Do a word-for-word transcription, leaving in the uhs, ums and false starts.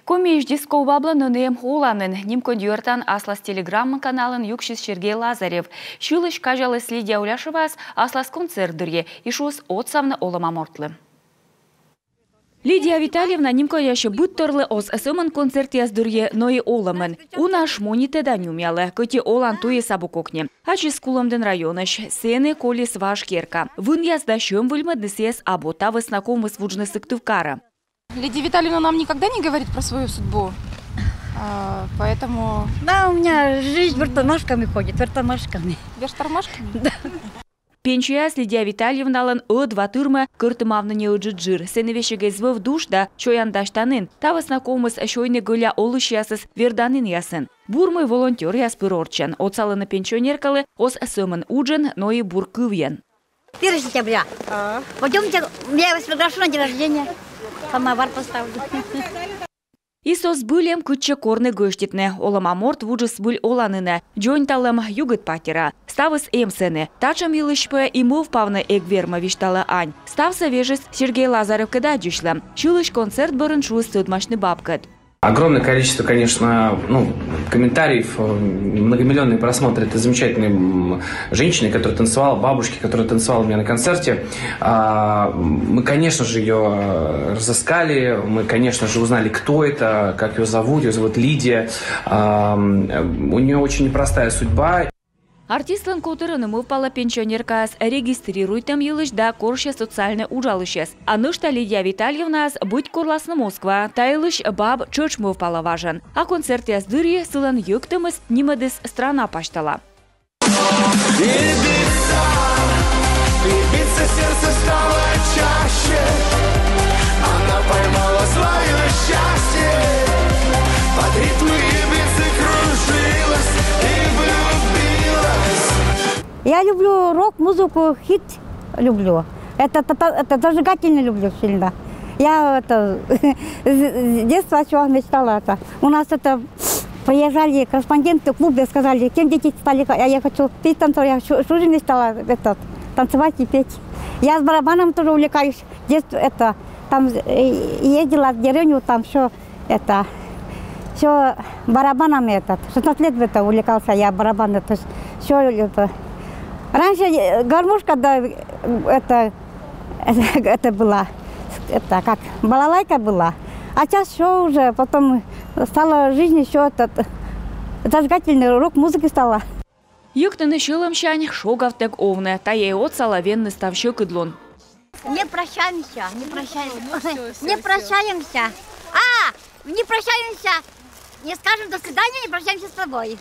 Комиысь диско-баблы нӧ эм оланін. Нимкодь юӧртан аслас телеграм-каналын юксис Сергей Лазарев. Сьылысь казяліс Лидия Уляшеваӧс аслас концерт дырйи и шуис отсавны олӧма мортлы. Лидия Витальевна нимкодясьӧ быдторлы оз сӧмын концертъяс дырйи, но и олӧмын. Уна шмонитӧ да нюмъялӧ, кӧть и олан туйыс абу кокни. Ачыс Кулӧмдін районысь, сэні колис важ керка. Вынъяс да сьӧм выльмӧдны сійӧс абу, та вӧсна ковмис вуджны Сыктывкарӧ. Лидия Витальевна нам никогда не говорит про свою судьбу, а, поэтому... Да, у меня жизнь вертоножками ходит, вертоножками. Вертормашками? Да. Пенсияас Лидия Витальевналӧн ӧдва тырмӧ кӧртымавны неыджыд жыр. Сэні весиг эз вӧв душ да сёян дасьтанін. Та вӧсна ковмис сёйны гӧля олысьясӧс верданінъясын. Бур, мый волонтёръяс пыр орччӧн. Отсалӧны пенсионеркалы оз сӧмын уджӧн, но и бур кывйӧн. Первого сентября. А. Пойдёмте, я вас приглашу на день рождения. Самовар поставлю. И со збыль эм кытчӧ корны гӧститны. Олӧма морт вуджис збыль оланінӧ. Дзоньталӧм, югыд патераа. Ставыс эм сэні. Татшӧм йылысь пӧ и мӧвпавны эг вермӧ, висьталӧ ань. Ставсӧ вежис Сергей Лазаревкӧд аддзысьлӧм. Сьылысь концерт бӧрын шуис тӧдмасьны бабкӧд. Огромное количество, конечно, ну, комментариев, э, многомиллионные просмотры этой замечательной, м, женщины, которая танцевала, бабушки, которая танцевала у меня на концерте. А, мы, конечно же, ее, э, разыскали, мы, конечно же, узнали, кто это, как ее зовут. Ее зовут Лидия. А, м, у нее очень непростая судьба. Артистлӧн котырын мӧвпалӧ пенсионеркаӧс регистрируйтӧм йылысь да корсьӧ социальнӧй уджалысьӧс. А нӧшта Лидия Витальевнаӧс быть корласны Москваӧ. Та йылысь баб тшӧтш мӧвпалӧ важӧн. А концертъяс дырйи сылӧн йӧктӧмыс нимӧдіс страна пасьтала. Ibiza, Ibiza, сердце стало чаще. Она поймала свое счастье. Под ритмы Ибицы кружилась и влюбилась. Я люблю рок-музыку, хит люблю. Это, это, это зажигательный люблю сильно. Я это с с детства чего мечтала это. У нас это приезжали корреспонденты в клубе, сказали, кем дети стали, а я хочу петь, танцевать. Я всю, всю жизнь мечтала этот, танцевать и петь. Я с барабаном тоже увлекаюсь. Детство это, там э, ездила в деревню, там все это, все барабанами этот. Шестнадцать лет в это увлекался я барабан, это все это. Раньше э, гармошка, да, э, это это была, это как балалайка была. А сейчас все уже, потом стало жизни все этот, зажигательный рок музыки стало. Йӧктыны сьӧлӧмсянь шогавтӧг овны, тайӧ отсалӧ венны став сьӧкыдлун. Не прощаемся, не прощаемся. Не прощаемся. А, не прощаемся. Не скажем до свидания, не прощаемся с тобой.